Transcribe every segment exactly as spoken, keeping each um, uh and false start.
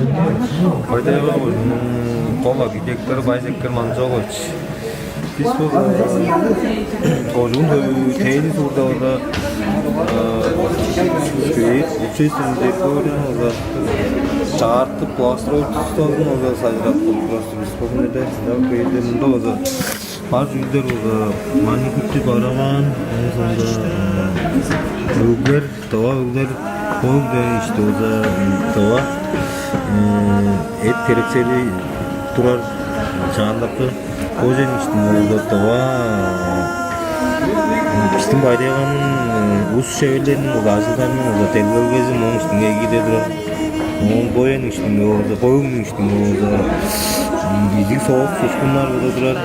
Бай-Тайга кожууннуң кол архитектору Байсеккер Манчоолович. Бис бо кожуун тө-, тээни суурда база сквер, общественный территорияны база чаартып, благоустройствозун база сайжыратып турар бис бо хүнде. Мында база бар чүүлдер база маникюрту барагаан, ооң соонда өглер, тыва өглер, бо өглер ишти база тыва эт херексели турар чаандакы. Бо чен иштинде база тыва бистиң Бай-Тайганың ус-шеверлериниң база ажылдарының база делгелгези моң иштинге кире турар. Оон бо чен иштинде база, бо өг Ооң база изиг соос сускуннар база турар.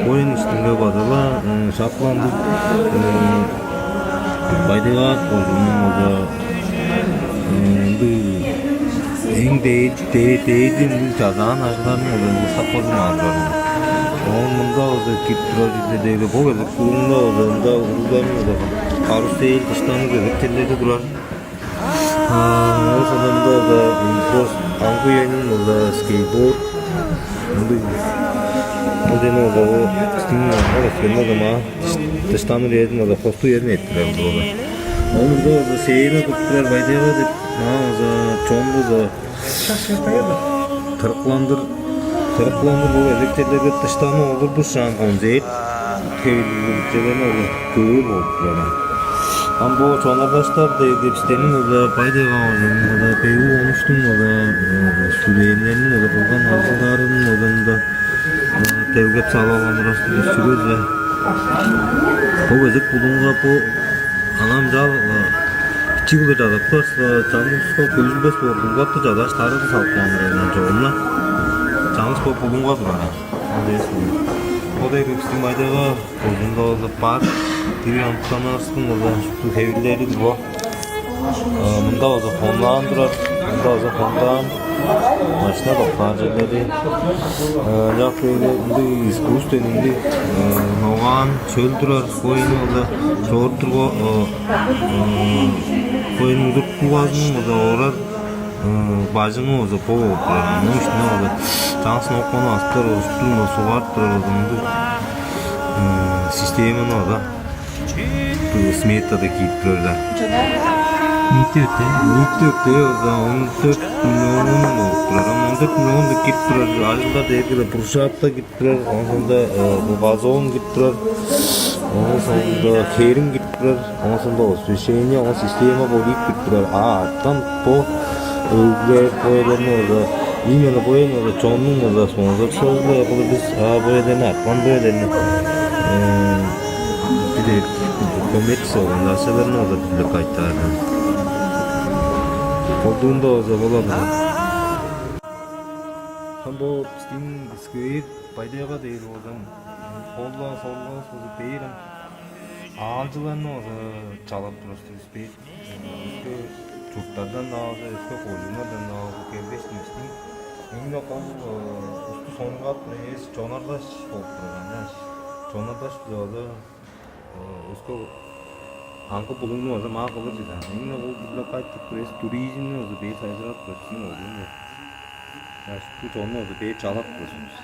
Ооң иштинге база-ла шапкыландыг Бай-Тайга кожууннуң база ындыг эң дээди, дээди ындыг чазаан ажылдарның база ындыг шапказы маан турар. Оон мында база кирип турар чүве дээрге бо кезек кылыында база ында уругларның база карусель, дыштаныр кезек черлери турар. Оон соонда мында база кросс, амгы үениң база скейтборд. Ындыг. Ол дени база ол бистиң аңгы өскенде база маа дыштаныр үезин база хостуг үезин эрттирер база. Оон мында база сцена кылып турар Бай-Тайга деп, маа база чон база тырыгландыр, тырыгландыр бо кезек черлерге дыштанып олурбушаан, концерт хевирлиг чүвелерни олар көөр болуп турар. Ам бо чонар-даштар дээрге бистерниң база Бай-Тайга кожууннуң база бегу онуштуң база студентилериниң база кылган ажылдарын база ында делгеп салып алган турар бис чүве-ле. Бо кезек булуңга бо анам чал бичии-биле чадап кааш, чамдык улуска көзүлбес боор, булгаттыг чадааш, тарыды салып каан турар чогум-на. Чаңгыс бо булуңга турар. Ол дээш, бо дег бистиң Бай-Тайга кожуунда база бар. Дириг амытаннарывыстың база шупту хевирлери-дир бо. Мында база хондаан турар, мында база хондаан, машина доктаан черлери. Ынчап кээрге ындыг искусственный ындыг ногаан шөл турар. Бо эни база чоруп турган, бо эни удуртулгазының база орар бажыңы база бо болуп турар. Ооң иштинде база чаңгыс нокпаны астар, ошуптур суггарып турар база мындыг системаны база сметада киирип турар-даа. Ниити өртээ? Ниити өртээ база он дөрт миллион болуп турар. Ам он дөрт миллион деп кирип турар. Ажылдар дээрге-ле брусчатка кирип турар. Ооң соонда бу газон кирип турар. Ооң соонда херим кирип турар. Ооң соонда освещение, оон система болуп кирип турар. А арткан бо өглер, бо черлерни база, именно бо эң база чоннуң база спонсорчулары-биле кылыр бис. А бо черлерни, арткан бо черлерни бир коммерческий организацияларны база дүлеп кайтаар. Колдуунда база болар. Ам бо бистиң сквер, Бай-Тайга дээр болза, ол-ла, солувус база бээр ам аалчыларны база чалап турар бис бе. Өске чурттардан-даа болза, өске кожууннардан-даа болза келгеш, бистиң эң-не кол усту сонуургап турар эвес, чонар-даш болуп турар, аныяаш. Чонар-даш-биле база өске аңгы булуңну база маа кылыр чыдар. Эң-не кол биле кайтып турар эвес, туризмни база бээр сайжырап турар бистиң кожуун. Бу чонну база бээр чалап турар бис.